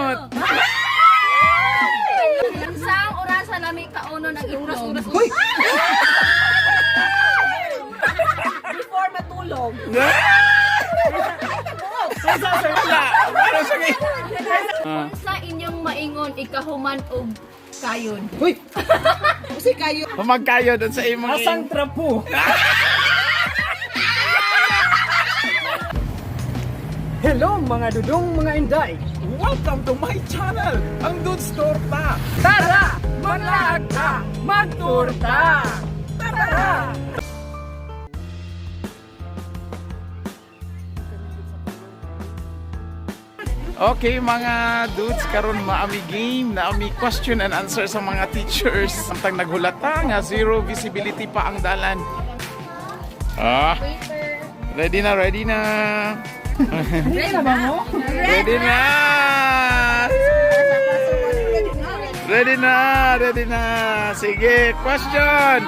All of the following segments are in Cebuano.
Ungot. Unsang orasa lami kaunon ang itlog? Hoy! Before matulog. Wala. Para sa Ah. Unsa inyong maingon ikahuman og kayon? Hoy! Kasi kayo. Pamagkayo doon sa imong Asang trapo? Hello mga dudong mga inday! Welcome to my channel, ang Dudes Torta. Tara! Manlaag ta! Magturta! Tara! Okay mga dudes, karon maami game, naami question and answer sa mga teachers. Samtang naghulata nga zero visibility pa ang dalan. Ah. Ready na, ready na. Hindi na ba mo? Ready na. Ready na, ready na. Sige, question.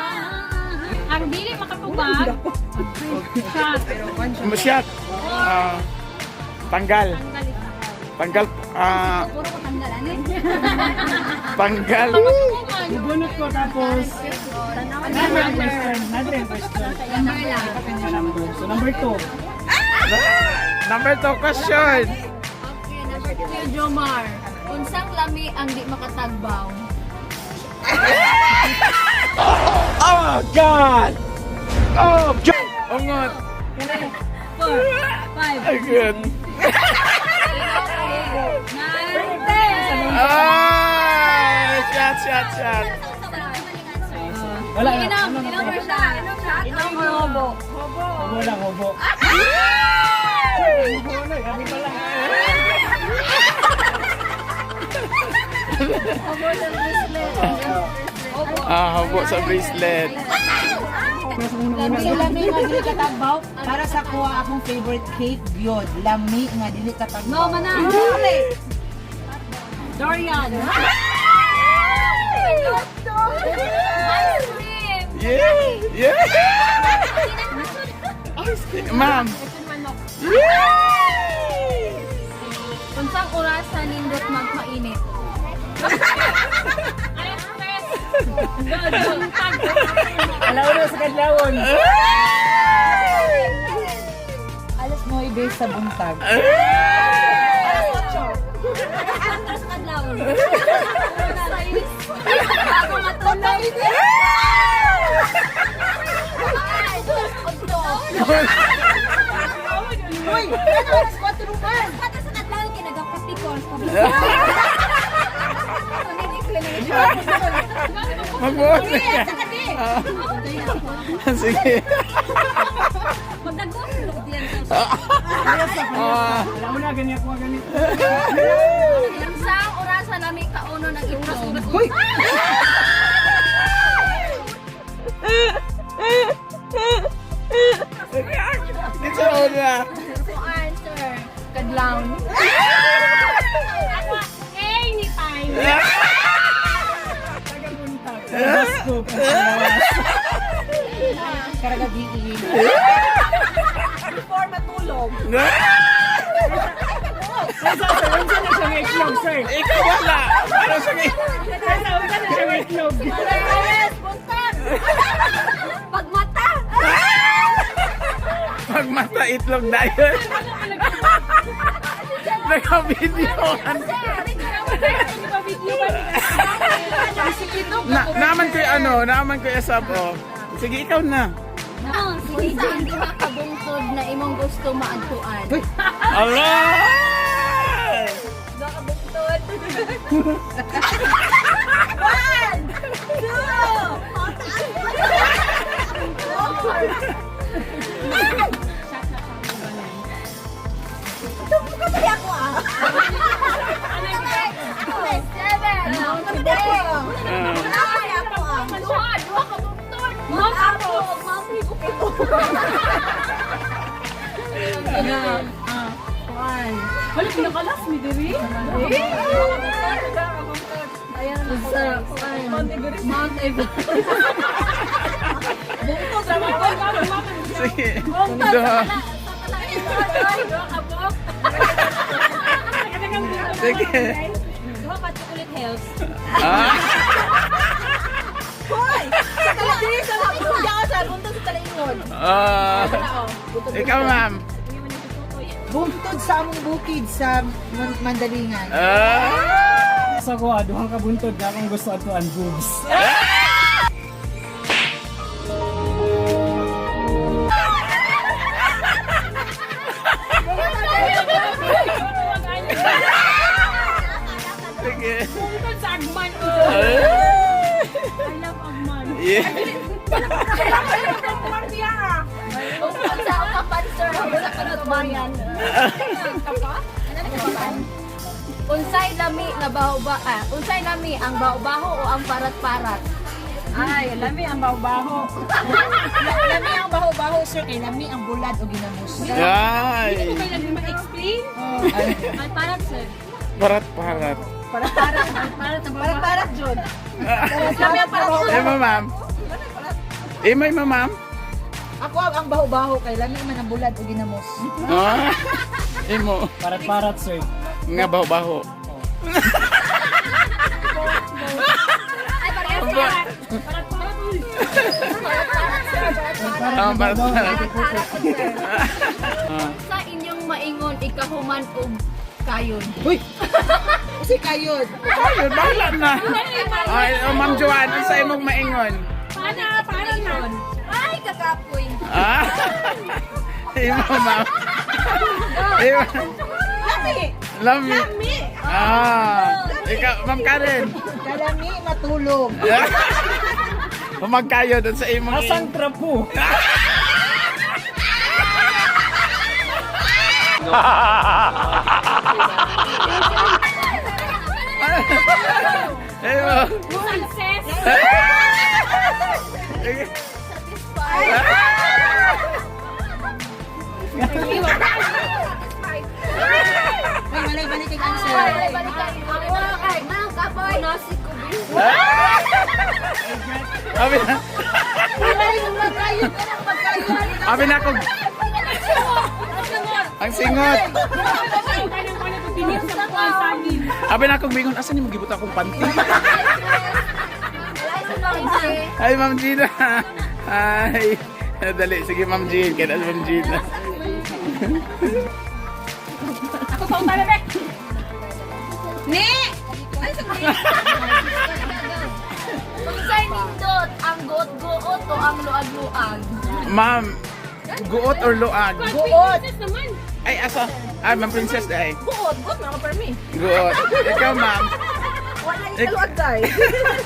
Ang dili makatubag. Shot. Shot. Ah, tanggal. Tanggal. Ah, Puro ko tanggalan eh. tanggal. Ibunot ko tapos another question. Another question. Ah, number. So number 2. Number 2 question. Okay, number 2, Jomar. Unsang lami ang di makatagbaw? Oh God! Oh God! Ungot. 4, 5, Ay, good. 9, 10. Ah! Shot, shot, shot. Wala na. Inom, inom mo siya. Inom hobo. Hobo lang, hobo. Hobo na, kami pala. Hobo sa bracelet. Ah, hobo sa bracelet. Lami, lami nga dili katagbaw. Para sa kuha akong favorite cake gyud. Lami nga dili katagbaw. No, mana. Dorian. Ice cream. Yeah! Yeah! Ma'am. Yeah! Unsang orasa nindot magpainit? Alaw sa kadlawon. Alas 9 sa buntag. Alas 8. Kadlawon. Bago matulog. Hoy! Ano alas 4 man? Kada sa kadlawon kay nagapapikol. Magbuot na ka. Sige. Magdagok diyan. Ah, Alaw na, ganyan ko, ganyan. Unsang orasa lami kaunon ang itlog? Hoy! Dito una. To answer. Kadlawon. Anytime. Tagabuntag. Basko. Lawas. Karagabi. Before matulog. Sir, sir, unsa na siyang itlog, sir? Ikaw wala. Para sa Sir, sir, unsa na siyang itlog? Yes, buntag. Pagmata. Pagmata itlog dahil. Naka-video ka na. Na, naman ko yung ano, naman ko yung sub, oh. Sige, ikaw na. Sige, ang duha ka bungtod na imong gusto maadtuan. Alright! Duha ka bungtod. One, two, Tumbuka ba ako ah? Seven. Ah. Ay, ako ah. Duha, duha ka bungtod. Mount Apo. Mount Wala, pinakalas mi diri. Sa Mount Everest. Sige. Duha. Sige. Duha ka Chocolate Hills. Ah. Hoy! Sa Talingon! Sa Talingon! Sa buntod sa Talingon. Ah. Ikaw, ma'am. Buntod sa among bukid sa Mandalingan. Ah. Sa ko, duhang kabuntod na akong gusto atuan boobs. Sige. Buntod sa Agman. Ah. I love Agman. Yeah. Buntod sa Okapan, sir. Sa Kanutbayan. Unsay lami nga baho ba ah, unsay lami ang baho-baho o ang parat-parat? Ay, lami ang baho-baho. Lami ang baho-baho, sir. Kay lami ang bulad o ginamos. Ay. Kailan mo ma-explain? Ay, parat, sir. Parat, parat. Parat ang Parang parang Jun. Lami ang parat. Eh, ma'am. Eh, may ma'am. Ako ang baho-baho kay lami man ang bulad o ginamos. Ah. Imo. Parat-parat, sir. Nga baho-baho. Ay, parehas sila. Parat-parat. Uy. Ah, parat-parat. Parat-parat, sir. Sa inyong maingon ikahuman og kayon. Uy! Kasi kayod. Ayun, bahala na. Ay, oh, Ma'am Joanne, sa imong maingon. Paano? Paano na? Ay, kakapoy. Ah. Imo, ma'am. Imo. Lami! Lami. Lami! Ah. Ikaw, Ma'am Karen. Kalami matulog. Humagkayo doon sa imong Asang trapo? Imo. Success. Ay, walay balik ang answer. Ay, balik kayo. Ay, ma'am, kapoy. Nasi ko. Abi na. Walay magkayod ka ng magkayod. Abi na ako. Ang singot. Abi na akong bingon. Asa ni mo gibuta akong panty? Hi, Ma'am Gina. Hi. Dali. Sige, Ma'am Jean. Kaya na si Ma'am Gina. Ni! Unsay nindot ang guot-guot o ang luag-luag? Ma'am, guot or luag? Guot. Ay, asa? Ay, Ma'am Princess, ay. Buot, buot na ako per me. Guot. Ikaw, ma'am. Wala yung kaluag guys.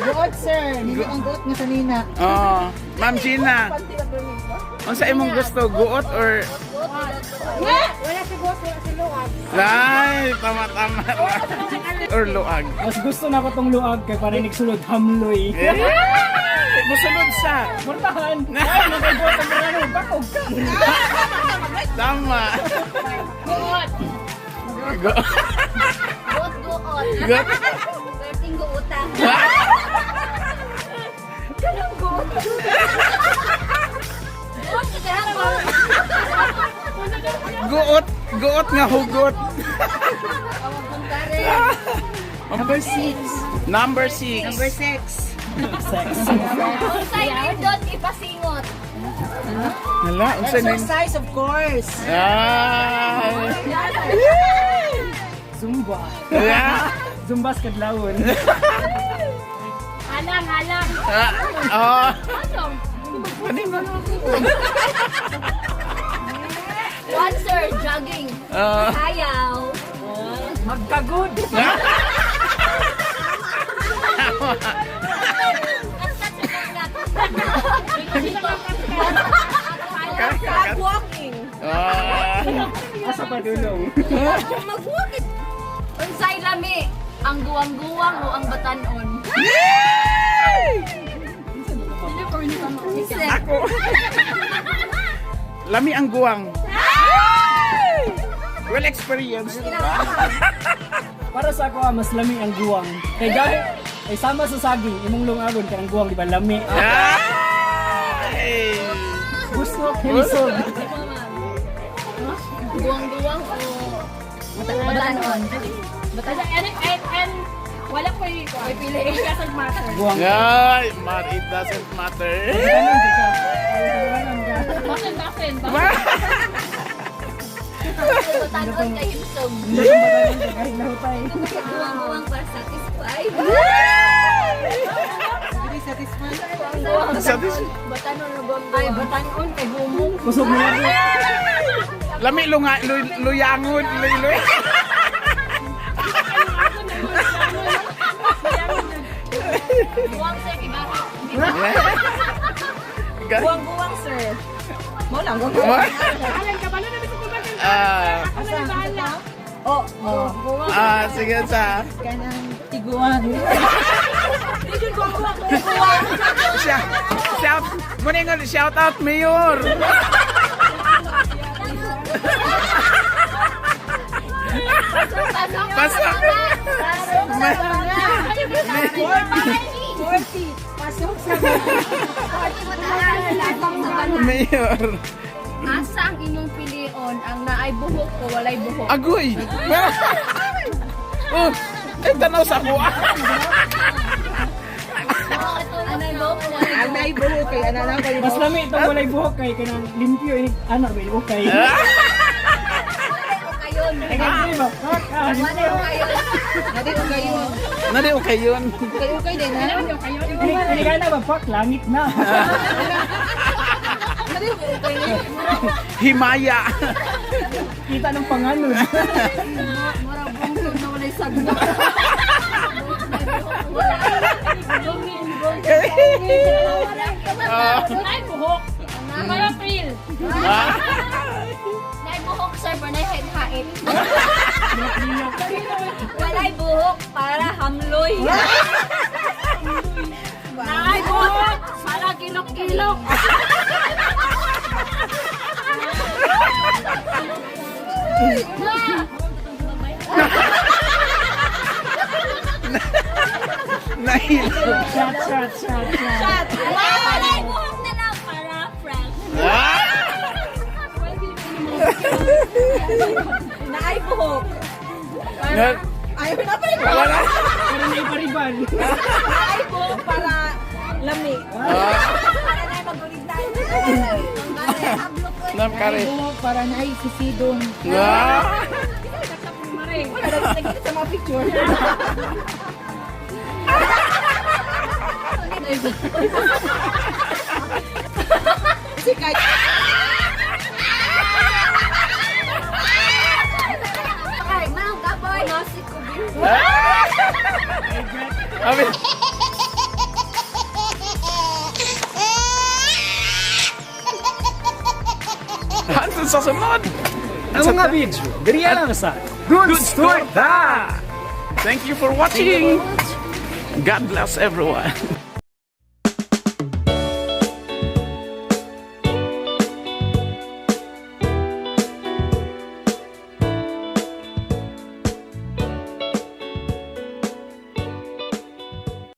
Guot, sir. Hindi ang guot nga sanina. Oh, Ma'am Gina. Panty na per me. Unsa imong gusto, guot or Wala si buot, wala si luag. Ay, tama tama. Or luag. Mas gusto na ko tong luag kay para nagsulod hamloy. Eh, musulod sa. Murtahan! Ay, nagkaguot ang mga ano, bakog ka! Tama. Guot. Go. Guot-guot. Guot. Perting guotan. Ganang guot. Guot ka kaya. Guot, guot nga hugot. Number 6. Number 6. Number 6. Sex. Unsay nindot ipasingot? Hala, unsa nin? Exercise, of course. Ah. Zumba. Yeah. Zumbas kadlawon. Halang, halang. Ah. Oh. Ano? Ano ba? One sir, jogging. Ah. Ayaw. Magkagod! Walking. Ah. Asa pa dulong? Mag-walking. Unsay lami ang guwang-guwang o ang batanon? Ako. Lami ang guwang. Well experienced. Para sa ako, mas lami ang guwang. Kay gahit, ay sama sa saging, imong lungagon kanang guwang, di ba? Lami. Ay! Gusto, kilisog. Guwang-guwang o batanon? And wala ko yung pili. It doesn't matter. Buwang. Ay, man, it doesn't matter. Tanon di ka. Tanon ka. Basin, basin. Basin. Batanon kay himsog. Kahit nahutay. Guwang-guwang para satisfy. Dili satisfied. Satisfy. Batanon na guwang. Ay, batanon kay humong. Kusog mo na. Lami lunga, luyangon, luy, luy. Guwang sir, iba. Guwang-guwang, sir. Mo lang, guwang. Alam ka, balo na bisag ko ba? Ah, Ako na yung bahala. Oh, oh. ah, sige sa. Kanang tiguan. Shout, shout, muna shout out, Mayor. Pasok. Pasok sa Mayor. Asa ang inyong pilion ang naay buhok o walay buhok? Agoy. Oh, ay tanaw sa ako. Anay buhok o walay buhok? Anay buhok kay ana lang kayo. Mas lami itong walay buhok kay kanang limpyo ini anak may okay. Kayon. Ay kay ba? Fuck, ah, Walay kayon. Nadi ko kayo. Nani okay yun. Kayo kay din ha. Ini ini kana ba fuck langit na. Nadi ko kay. Himaya. Kita ng panganon. Mura bungkod na walay sagna. Ay, buhok. Para feel. Nay buhok sir, pero nay hain. Walay buhok para hamloy. Ay, buhok. Para kilok-kilok. Nahilo. Shot shot shot. Shot. Walay buhok na lang para fresh. Ah! Naay buhok. Ayaw na pa rin. Wala. Pero naiparibal. Naay buhok para lami. Para na magulig na. Nam kare. Buhok para na ay sisidon. Ah! Wala na nagkita sa mga picture. Kasi kahit Ay, ma'am, kaboy. Nasi ko Abi. Hantod sa sunod. Ang mga video, diri lang sa Good Story Thank you for watching. God bless everyone.